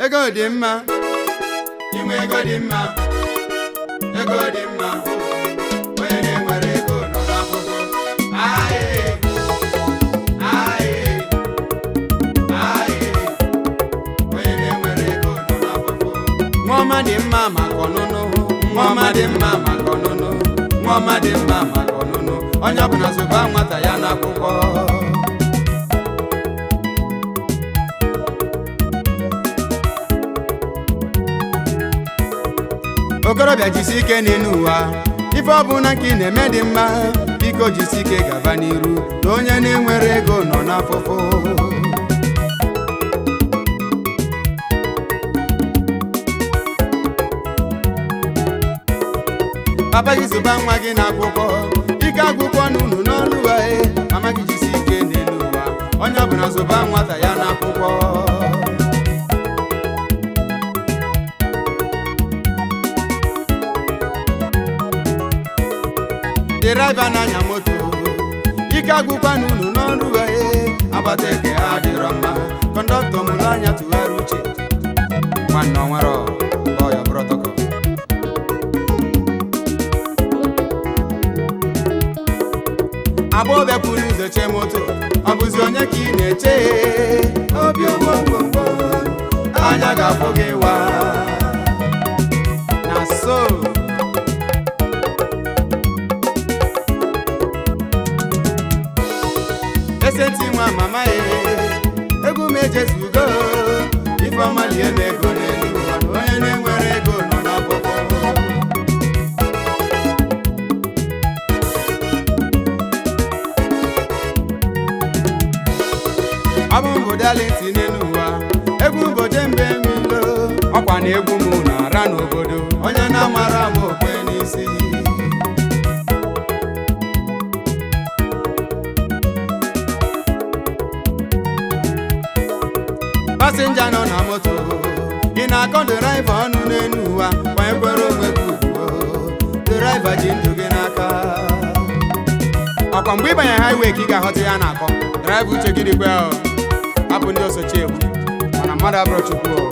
Ego dị mma, inwe ego dị mma, ego dị mma, onye na-enwere ego nọ n'akwụkwọ. Aye, aye, aye, onye na-enwere ego nọ n'akwụkwọ. Nwa ọma dị mma maka ọnụnụ, nwa ọma dị mma maka ọnụnụ, nwa ọma dị mma maka ọnụnụ, onye ọbụla zụba nwata ya n'akwụkwọ. Okorobịa jisi ike n'elu ụwa, ife ọbụla nke ị na-eme dị mma, biko jisi ike gaba n'iru na onye na-enwere ego nọ n'afụfụ. Papa gị zụba nwa gị n'akwụkwọ, ike agwụkwọ n'unu n'ọlụ ụwa, mama gị jisi ike n'elu ụwa, onye ọbụla zụba nwata ya n'akwụkwọ. Dịraiva na-anya moto, ike agwụkwa n'unu n'ọrụ agbata eke adịrọ mma, kọndọktọ mụrụ anya tụgharị uche, nwanne ọnwere ọya protokọl. Agbọghọbịa kwuru ụzọ chee moto, ọ bụzi onye ka ị na-eche? Obi ngwongwo anya ga-afụ gị wa na so. Esenti nwa mama ye, egwu m ejezugo, ifeọma lie m ego n'elu ụwa, na onye na-enwere ego nọ n'akwụkwọ. Ọ bụ mbụ daliti n'elu ụwa, egwu mboje mbe milo, ọkwa na egwu m na-ara n'obodo, onye na-amara m okwe n'isi. Pasenja nọ na moto, ị na-akọ dịraiva ọnụ n'elu ụwa, kwanyekwere onwe gị ugwu, dịraiva ji ndụ gị n'aka. Ọkwa mgbe ị banyere highway ka ị ga-aghọta ya na-akọ draiva uche gị dịkwa o, hapụ ndị osochi egbu, mana mmadụ abụrụ Chukwu o.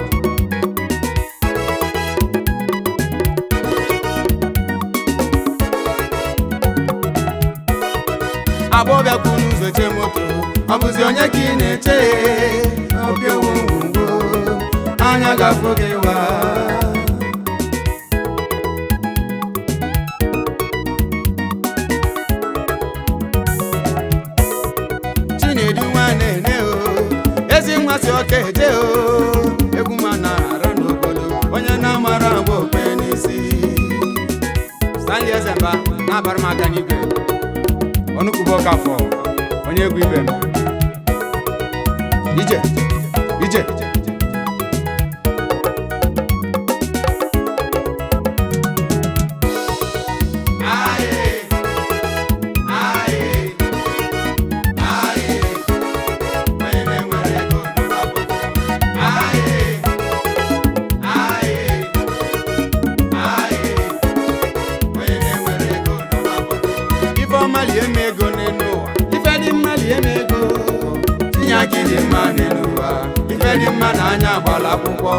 Agbọghọbịa kwụ n'ụzọ chee moto, ọ bụzi onye ka ị na-eche? Obi ngwongwo anya ga-afụ gị wa. Chinedu nwa na-ene o, ezi nwa si ọka eje o, egwu ma na-ara n'obodo, onye na-amara agba okwe n'isi. Stanley Ezemba na-abara m aka n'igwe, ọnụkwubo Okafọ, onye egwu ibe m. Ije, ije. Aye, aye, aye, onye na-enwere ego nọ n'akwụkwọ. Aye, aye, aye, onye na-enwere ego nọ n'akwụkwọ. Ife ọma lie m ego n'elu ụwa, ife dị mma lie m ego, tinye aka dị mma n'elu ụwa, ife dị mma n'anya agbala akwụkwọ.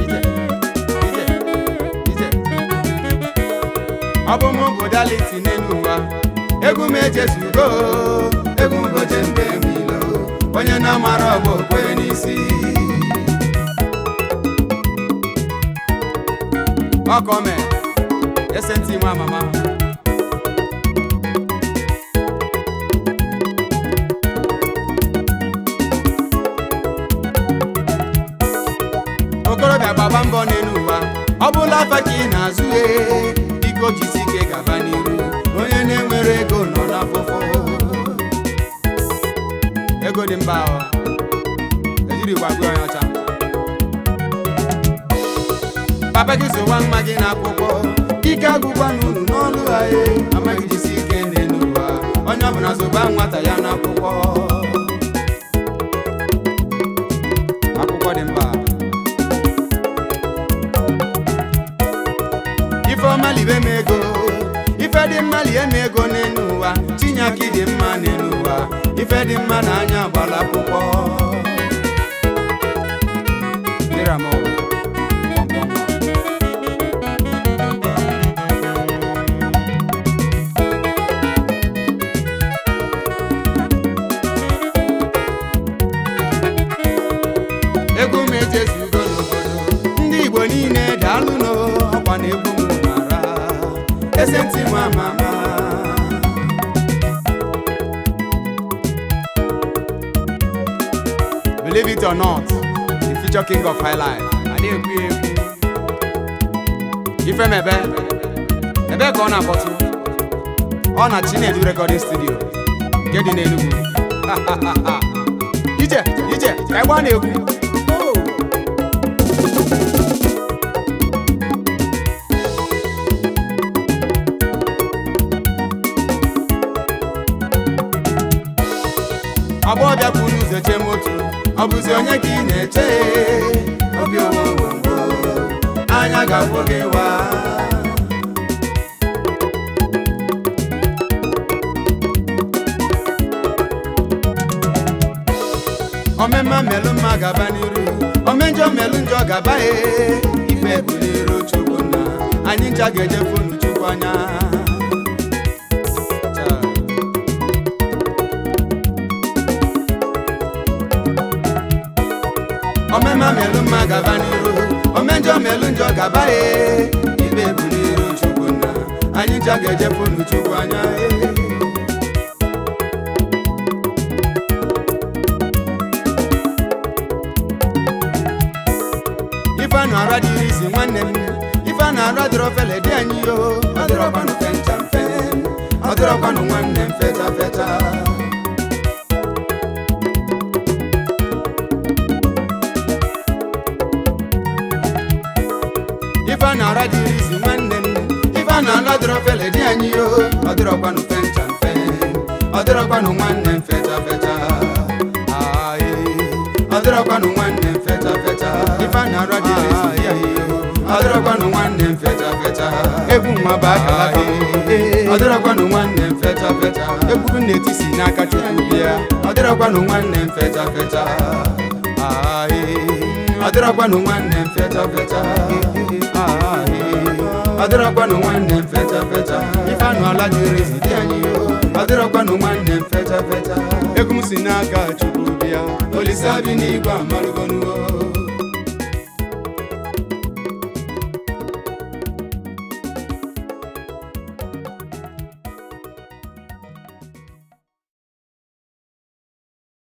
Ije, ije, ije. Ọ bụ mụ bụ daliti n'elu ụwa, egwu m ejezugo, egwu m goje mbe milo, onye na-amara ọgbọ okwe n'isi. Ọkọme esenti nwa mama. Okorobịa gbaba mbọ n'elu ụwa, ọ bụla afa ka ị na-azụ, biko jisi ike gaba n'iru, onye na-enwere ego nọ n'afụfụ. Ego dị mba ọ, ejiri gwa gwa onye ọcha. Papa gị zụwa nwa gị n'akwụkwọ, ike agwụkwa n'unu n'ọlụ ha, amaghị jisi ike n'elu ụwa, onye ọbụla zụba nwata ya n'akwụkwọ. Akwụkwọ dị mba. Ife ọma libe m ego, ife dị mma lie m ego n'elu ụwa, tinye aka dị mma n'elu ụwa, ife dị mma n'anya agbala akwụkwọ. ama ama. Believe it or not, the future king of high life adịghị ekwu ya ekwu. Ifemebe ebe ka ọ na-akpọtụ, ọ na Chinedu Recording Studio nke dị n'Enugu. Ije ije ka ebe ọ na-ekwu. Oh! Agbọghọbịa kwuru ụzọ chee moto, ọ bụzi onye ka ị na-eche? Obi ụwa ngwongwo anya ga-afụ gị wa. Omemma melụ mma gaba n'iru, omenjọ melụ njọ gaba. E ife bụ n'iru Chukwu nna anyị ncha ga-ejefunu Chukwu anya. Chai. Omemma melụ mma gaba n'iru, omenjọ melụ njọ gaba. E ibe bụ n'iru Chukwu nna anyị ncha ga-ejefunu Chukwu anya. E ife a na-arụ adịrị izi nwanne m, ife a na-arụ adịrọ fele dị anyị yo. Ọ dịrọkwanụ fencha mfe, ọ dịrọkwanụ nwanne m fecha fecha. Ife a na-arụ adịrị izi nwanne m, ife a na-arụ adịrọ fele dị anyị yo. Ọ dịrọkwanụ fencha mfe, ọ dịrọkwanụ nwanne m fecha fecha. Aye. Ọ dịrọkwanụ nwanne m fecha fecha. Ife a na-arụ adịrị izi dị anyị yo. Ọ dịrọkwanụ nwanne m fecha fecha. Egwu nwa bụ akara aka m. Ọ dịrọkwanụ nwanne m fecha fecha. Egwu m na-eti si n'aka Chukwu bịa. Ọ dịrọkwanụ nwanne m fecha fecha. Aye. Ọ dịrọkwanụ nwanne m fecha fecha. Aye. Ọ dịrọkwanụ nwanne m fecha fecha. Ife anụ ala dịrị izi dị anyị yo. Ọ dịrọkwanụ nwanne m fecha fecha. Egwu m si n'aka Chukwu bịa. Olisa bi n'igwe amalụgonuo.